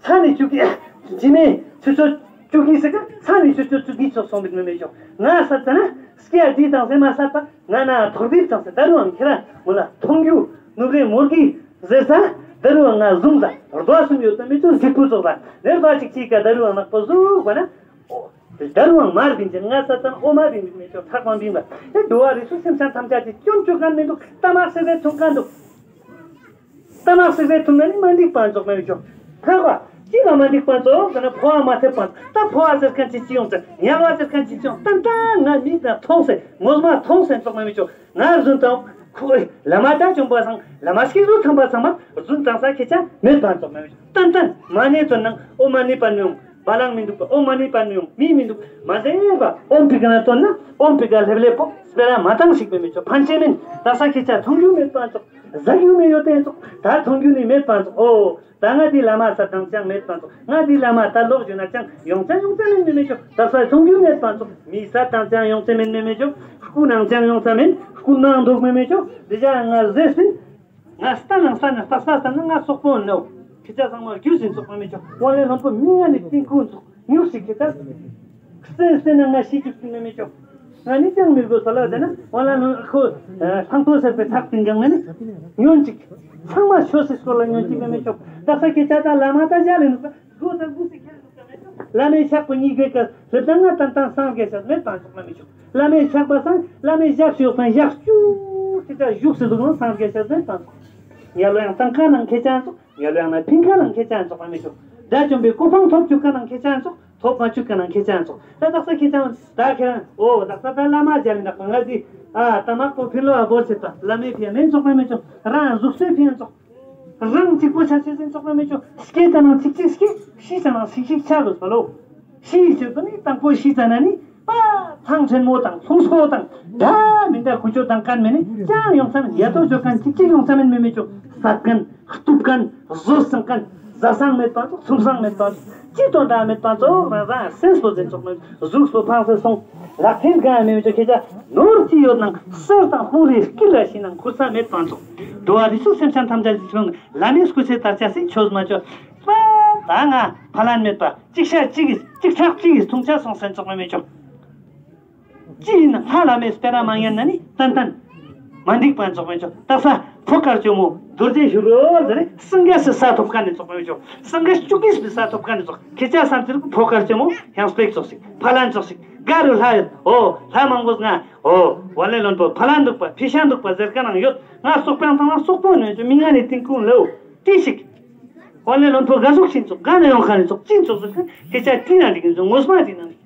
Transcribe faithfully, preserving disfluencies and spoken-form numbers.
ཚ་ནི་ཆུ་གི་ཇི་མེ་ཆུ་ཚོད་བཅུ་གི་ཟེར་ཀ་ཚ་ནི་ཆུ་ཚོད་བཅུ་གི་ཚོགས་སོང་བིག་མེ་མེ་ཆོག་ང་ས་ཙ་ན་སྐྱ་དི་དང་སེ་མ་ས་པ་ང་ན་ཐོག་དིབ་ཙང་སེ་ད་རུང་ཁྱེ་ར་མོ་ལ་མཐོང་རྒྱུ་ནུབ་རེ་མོར་གི་ཟེར་ས་ད་རུང་ང་ཟུང་ས་རྡོ་གསུམ་ཡོད་ད་མེ་ཆོག་གཟིགས་པོ་ཙོགས་ལ་ནེར་བ་ཅིག་ཅིག་ག་ད་རུང་ནག་པོ་ཟུག་པ་ན། ད་རུང་མར་བིན་ཅན་ང་ས་ཙ་ན་འོ་མ་བིན་བིན་མེ་ཆོག་ཐག་མ་བིན་པ་ཨེ་འགྲོ་བ་རིགས་སུ་སེམས་ཅན་ཐམས་ཅད་ཀྱི་སྐྱོན་བཅོ་མཁན་མི་འདུག་ཏ་མག་སེ་བའི་ཐུང་མཁན་འདུག་ཏ་མག་སེ་བའི་ཐུང་ན་ནི་མ་འགྲིག་པ་ཙོགས་མེ་ཆོག་ཐག་པ་ཅི་ལ་མ་འགྲིག་པ་ཙོགས་ཟེར་ན་ཕོ་བ་མ་ཐེབས་པ་ད་ཕོ་བ་ཟེར་མཁན་ཅི་ཅི་ཡོང་ཙང་དམྱལ་བ་ཟེར་མཁན་ཅི་ཅི་ཡོང་ཏན་ཏན་ང་མིག་ན་མཐོང་སེ་ངོ་མ་མཐོང་སེ་ཙོགས་མེ་ཆོག་ང་རྫུན་དང་ཁོ་བླ་མ་དགྲ་བཅོམ་པ་སང་བླ་མ་སྐྱེས་བུ་ཐམས་པ་ཚང་མ་རྫུན་དང་ས་ཁྱེ་ཆ་མེད་པ་ཙོགས་མེ་ཆོག་ཏན་ཏན་མ་ནེ་དོན་ནང་འོ་མ་ནེ་པ་ནུ་ཡོང་བ་ལང་མི་འདུག་པ་འོ་མ་ནེ་པ་ནུ་ཡོང་མི་མི་འདུག་མ་ཟེར་བ་ཨོམ་པི་ཀ་ན་དོན་ན་ཨོམ་པི་ཀ་ལྷེབ་ལྷེབ་པོ་སྤེ་ར་མ་བཏང་ཞིག་མེ་མེ་ཆོག་ཕན་ཆེ་མིན་ད་ས་ཁྱེ་ཆ་མཐོང་རྒྱུ་མེད་པ་ཙོགས་ཟ་རྒྱུ་མེ་ཡོད་དེ་ཙོགས་ད་མཐོང་རྒྱུ་ནི་མེད་པ་ཙོགས་འོ། ད་ང་འདི་བླ་མ་ས་དང་ཅང་མེད་པ་ཙོགས། ང་འདི་བླ་མ་ད་ལོག་ཞུ་ན་ཅང་ཡོང་ཅང་ཡོང་ཅང་མེད་མེད་མེད་ཆོག་ད་ས་མཐོང་རྒྱུ་མེད་པ་ཙོགས། མི་ས་དང་ཅང་ཡོང་ཅང་མེད་མེད་མེད་ཆོག་སྐུ་ནང་ཅང་ཡོང་ཅང་མེད། སྐུ་ནང་འདུག་མེད་མེད་ཆོག་འདི་ཅང་ང་ཟེར་སྲིད། ང་ལྟ་ནང་ལྟ་ནང་ལྟ་ས་ལྟ་ན་ང་སོག་པོ་ནོ། ཁྱེ་ཆ་ཚང་མ་རྒྱུ་ཟིན་ཙོགས་མེད་མེད་ཆོག་ཝ་ལེ་ལོན་པོ་མི་ང་ནི་ཏིང་ཀུན་ཙོགས། ཉུག་ཞིག་གི་ད། སེ་སེ་ན་ང་ཤི་ཅུག་ཅིག་མེ་མེ་ཆོག་ང་ནི་ཅང་མི་དགོས་ས་ལ་ཟེར་ན་ང་ལ་ནོ་ཁོ་ལྷང་ཐོ་ཟེར་པའི་ཐག་པིན་ཀང་མེ་ནི་ཉོན་ཅིག་ཚང་མ་ཆོས་སི་སྐོར་ལ་ཉོན་ཅིག་མེ་མེ་ཆོག་ད་ས་ཁྱེ་ཆ་ད་བླ་མ་ད་ཇ་ལེ་ནུག་ག་དགོས་ད་དགོས་སི་ཁྱེར་ནུག་ག་མེ་ཆོག་བླ་མའི་ཕྱག་པོ་གཉིས་ཀའི་ཀ་ལེབ་ད་ང་ཏན་ཏན་སངས་རྒྱས་ཤག་མེད་པ་ཆོག་མེ་མེ་ཆོག་བླ་མའི་ཕྱག་པ་སང་བླ་མའི་ཞབས་ཞུ་ཡོག་སང་ཞག་ཅུ་ཁྱེ་ཆ་བཞུགས་སི་འདུག་ན་སངས་རྒྱས་ཤག་མེད་པ་ཆོག་ཡ་ལོ་ཡང་ཏང་ཁ་ནང་ཁྱེ་ཆ་ཙོགས། ཡ་ལོ་ཡང་ན་ཕིང་ཁ་ནང་ཁྱེ་ཆ་ཙོགས་མེ་མེ་ཆོག་དགྲ་བཅོམ་པའི་གོ་འཕང་ཐོབ་ཅུག་ཁ་ནང་ཁྱེ་ཆ་ཙོགས། ཐོབ་མ་ཅུག་ཁ་ནང་ཁྱེ་ཆ་ཙོགས། ད་དག་ས་ཁྱེ་ཆ་ད་ཁྱེ་རང་འོ་དག་ས་ད་བླ་མ་ཇ་ལེ་ནག་པ་ང་འདི་ཨ་ཏ་མག་པོ་ཕི་ལོ་ཨ་བོར་ཆེ་ད་བླ་མའི་ཕི་ཡ་མེན་ཙོགས་མེ་མེ་ཆོག་རང་གཟུགས་སོའི་ཕི་ཡ་ཙོགས། རང་གཅིག་པོ་ཆ་ཆེ་ཟིན་ཙོགས་མེ་མེ་ཆོག་སྐྱེ་ད་ནང་ཅིག་ཅིག་སྐྱེ། ཤི་ད་ནང་ཤིག་ཤིག་ཆ་དགོས་པ་ལོ། ཤི་ཟེར་དུ་ནི་དང་པོ་ཤི་ཙ་ན་ནི་པ་ཐང་ཆེན་མོ་དང་ལྷུང་སོ་དང་འདྲ་མི་འདྲ་ཁུ་ཆོ་དང་ཀན་མེ་ནི་ཅང་ཡོང་ས་ནི་ཡ་ཏོ་ཆོ་ཀན་ཅིག་ཅིག་ཡོང་ས་མེན་མེ་མེ་ཆོག་ས་ཀན་གཏུབ་ཀན་བཟོ་སང་ཀན་ཟ་སང་མེད་པ་ཚོགས་ཚུམ་སང་མེད་པ་ཚོགས་ཅི་དོན་དག་མེད་པ་ཚོགས་རང་རང་སེམས་པོ་ཟིན་ཚོགས་མེད་གཟུགས་པོ་ཕངས་སེ་སོང་ལག་མཐིལ་གང་མེ་མེ་ཆོག་ཁྱེ་ཆ་ནོར་ཅི་ཡོད་ནང་གསེར་དང་ལྷུང་རེ་སྐྱིད་ལ་ཤི་ནང་ཁུར་ས་མེད་པ་ཚོགས་འགྲོ་བ་རིགས་སུ་སེམས་ཅན་ཐམས་ཅད་ཀྱི་ཆོས་བླ་མའི་སྐུ་ཚེ་དར་ཆ་སྲིད་ཆོས་མ་ཆོས། པ་ད་ང་ཕ་ལན་མེད་པ་ཅིག་ཤ་ཅིག་གིས་ཅིག་ཁྲག་ཅིག་གིས་ཐུང་ཆ་སོང་སེན་ཙོགས་མེ་མེ་ཆོག་ཅི་ཡིན་ན་ལྷ་བླ་མའི་སྤེ་ར་མ་ཉན་ན་ནི་ཏན་ཏན་མ་འགྲིག་པ་ཙོགས་མེ་ཆོག་ད་ས་ཕོ་དཀར་ཅོ་མོ་རྡོ་རྗེ་ཤུ་རོ་ཟེར་རེ་སང་ག་སི་ས་ཐོབ་ཀ་ནི་ཙོགས་མེ་ཆོག་སང་ག་བཅུ་གིས་མི་ས་ཐོབ་ཀ་ནི་ཙོགས་ཁྱེ་ཆ་སམ་ཚིར་ཕོ་དཀར་ཅོ་མོ་ཡང་སྤེག་ཙོགས་ཤིག་ཕ་ལན་ཙོགས་ཤིག་ག་རུ་ལྷ་ཡོད་འོ་ལྷ་མང་པོ་ང་འོ་ཝ་ལེ་ལོན་པོ་ཕ་ལན་འདུག་པ་ཕི་ཤ་འདུག་པ་ཟེར་ཀ་ནང་ཡོད་ང་སོག་པང་ཐང་ང་སོག་པོ་ནོ་ཅོ་མི་ང་ནི་ཏིང་ཀུན་ལེའོ། ཏི་ཞིག་ཝ་ལེ་ལོན་པོ་ག་ཟུག་ཤིན་ཙོགས་ག་ན་ཡོང་ཁ་ནི་ཙོགས་ཅིན་ཙོགས་ཟེར་ཁ་ཁྱེ་ཆ་ཏི་ན་འགྲིག་ནི་ཙོགས་ངོ་སྨྲ་འགྲིག་ན་འགྲིག